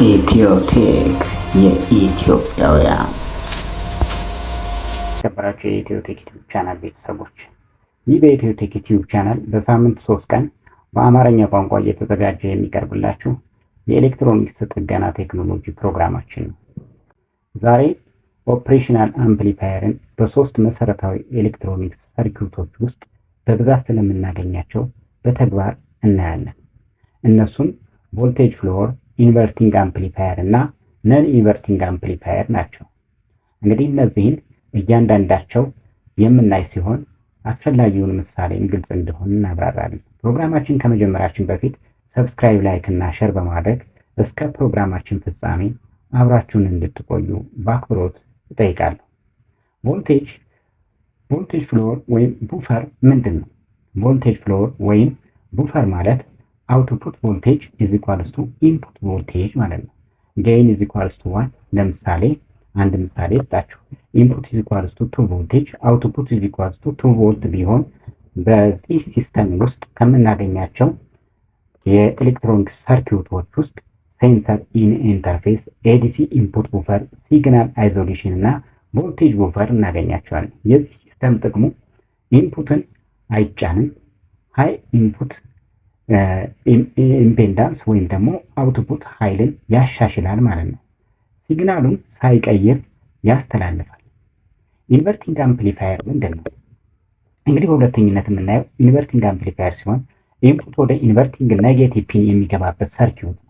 ኢትዮቴክ የኢትዮጵያውያን። የተከበራችሁ የኢትዮቴክ ዩቲዩብ ቻናል ቤተሰቦች፣ ይህ በኢትዮቴክ ዩቲዩብ ቻናል በሳምንት 3 ቀን በአማርኛ ቋንቋ እየተዘጋጀ የሚቀርብላችሁ የኤሌክትሮኒክስ ጥገና ቴክኖሎጂ ፕሮግራማችን ነው። ዛሬ operational amplifier ን በሶስት መሰረታዊ ኤሌክትሮኒክስ circuit ኦች ውስጥ በብዛት ስለምናገኛቸው በተግባር እናያለን። እነሱም voltage follower፣ inverting amplifier እና non inverting amplifier ናቸው። እንግዲህ እነዚህን እያንዳንዳቸው የምናይ ሲሆን አስፈላጊውን ምሳሌም ግልጽ እንዲሆን እናብራራለን። ፕሮግራማችን ከመጀመራችን በፊት subscribe፣ like እና share በማድረግ እስከ ፕሮግራማችን ፍጻሜ አብራችሁን እንድትቆዩ በአክብሮት እጠይቃለሁ። Voltage follower ወይም buffer ምንድን ነው? Voltage follower ወይም buffer ማለት output voltage is equals to input voltage ማለት ነው። Gain is equals to one። ለምሳሌ አንድ ምሳሌ ልስጣችሁ። Input is equals to 2 voltage፣ output is equals to 2 volt ቢሆን በዚህ system ውስጥ ከምናገኛቸው የኤሌክትሮኒክስ circuit ኦች ውስጥ sensor in interface፣ ADC input buffer፣ signal isolation እና voltage buffer እናገኛቸዋለን። የዚህ system ጥቅሙ ኢንፑትን አይጫንም፣ high input impedance ወይም ደግሞ output ኃይልን ያሻሽላል ማለት ነው። Signal ኡን ሳይቀይር ያስተላልፋል። Inverting amplifier ምንድን ነው? እንግዲህ በሁለተኝነት የምናየው inverting amplifier ሲሆን input ወደ inverting negative pin የሚገባበት circuit ነው።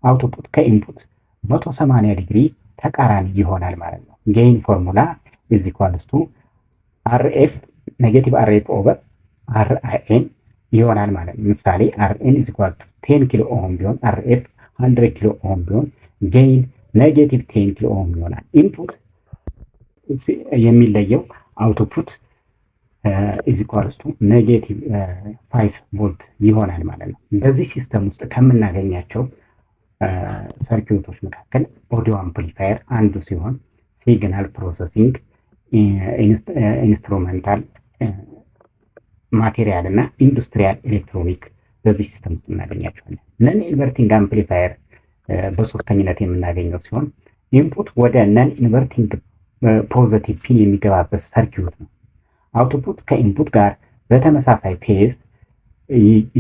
Output ከ input 180 ዲግሪ ተቃራኒ ይሆናል ማለት ነው። Gain formula is equals to RF negative RF over Rin ይሆናል ማለት ነው። ምሳሌ Rin is equal to 10 kilo ohm ቢሆን፣ RF 100 kilo ohm ቢሆን gain negative 10 kilo ohm ይሆናል። Input የሚለየው output is equals to negative 5 ቮልት ይሆናል ማለት ነው። በዚህ system ውስጥ ከምናገኛቸው circuit ኦች መካከል audio amplifier አንዱ ሲሆን signal processing፣ instrumental material እና industrial electronic በዚህ system ውስጥ እናገኛቸዋለን። Non inverting amplifier በሶስተኝነት የምናገኘው ሲሆን input ወደ non inverting positive pin የሚገባበት circuit ነው። Output ከ input ጋር በተመሳሳይ phase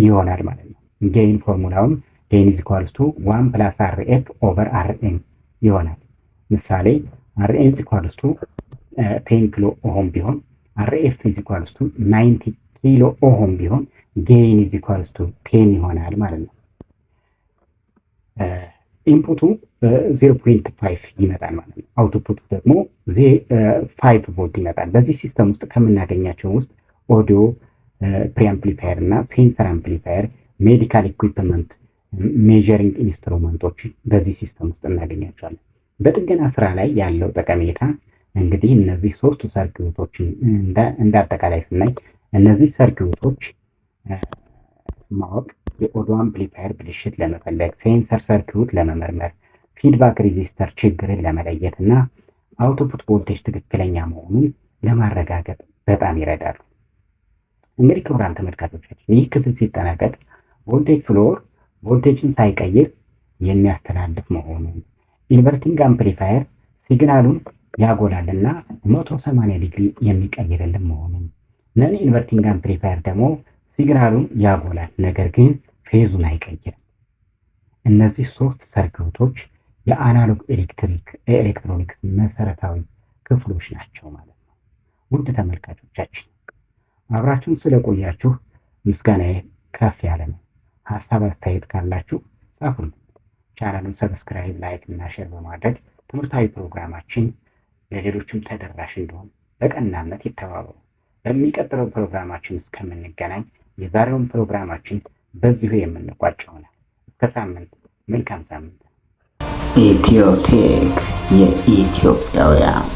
ይሆናል ማለት ነው። Gain formula ውም gain is equals to one plus RF over Rin ይሆናል። ምሳሌ Rin is equals to 10 kilo ohm ቢሆን፣ RF is equals to 90 kilo ohm ቢሆን gain is equals to 10 ይሆናል ማለት ነው። Input ኡ 0.5 ይመጣል ማለት ነው። Output ኡ ደግሞ 5 ቮልት ይመጣል። በዚህ system ውስጥ ከምናገኛቸው ውስጥ audio preamplifier እና sensor amplifier፣ medical equipment፣ measuring instrument ኦች በዚህ system ውስጥ እናገኛቸዋለን። በጥገና ስራ ላይ ያለው ጠቀሜታ እንግዲህ እነዚህ ሶስቱ circuit ኦችን እንደ አጠቃላይ ስናይ እነዚህ circuit ኦች ማወቅ የ audio amplifier ብልሽት ለመፈለግ፣ sensor circuit ለመመርመር፣ feedback resistor ችግርን ለመለየት እና output voltage ትክክለኛ መሆኑን ለማረጋገጥ በጣም ይረዳሉ። እንግዲህ ክቡራን ተመልካቾቻችን፣ ይህ ክፍል ሲጠናቀቅ voltage follower voltage ን ሳይቀይር የሚያስተላልፍ መሆኑን፣ inverting amplifier signal ኡን ያጎላልና 180 ዲግሪ የሚቀይርልን መሆኑን፣ non inverting amplifier ደግሞ signal ኡን ያጎላል፣ ነገር ግን phase ኡን አይቀይርም። እነዚህ ሶስት circuit ኦች የ analog ኤሌክትሪክ ኤሌክትሮኒክስ መሰረታዊ ክፍሎች ናቸው ማለት ነው። ውድ ተመልካቾቻችን፣ አብራችሁን ስለቆያችሁ ምስጋናዬ ከፍ ያለ ነው። ሀሳብ አስተያየት ካላችሁ ጻፉልን። ቻናሉን subscribe፣ like እና share በማድረግ ትምህርታዊ ፕሮግራማችን ለሌሎችም ተደራሽ እንዲሆን በቀናነት ይተባበሩ። በሚቀጥለው ፕሮግራማችን እስከምንገናኝ የዛሬውን ፕሮግራማችን በዚሁ የምንቋጭ ይሆናል። እስከ ሳምንት፣ መልካም ሳምንት። ኢትዮቴክ የኢትዮጵያውያን።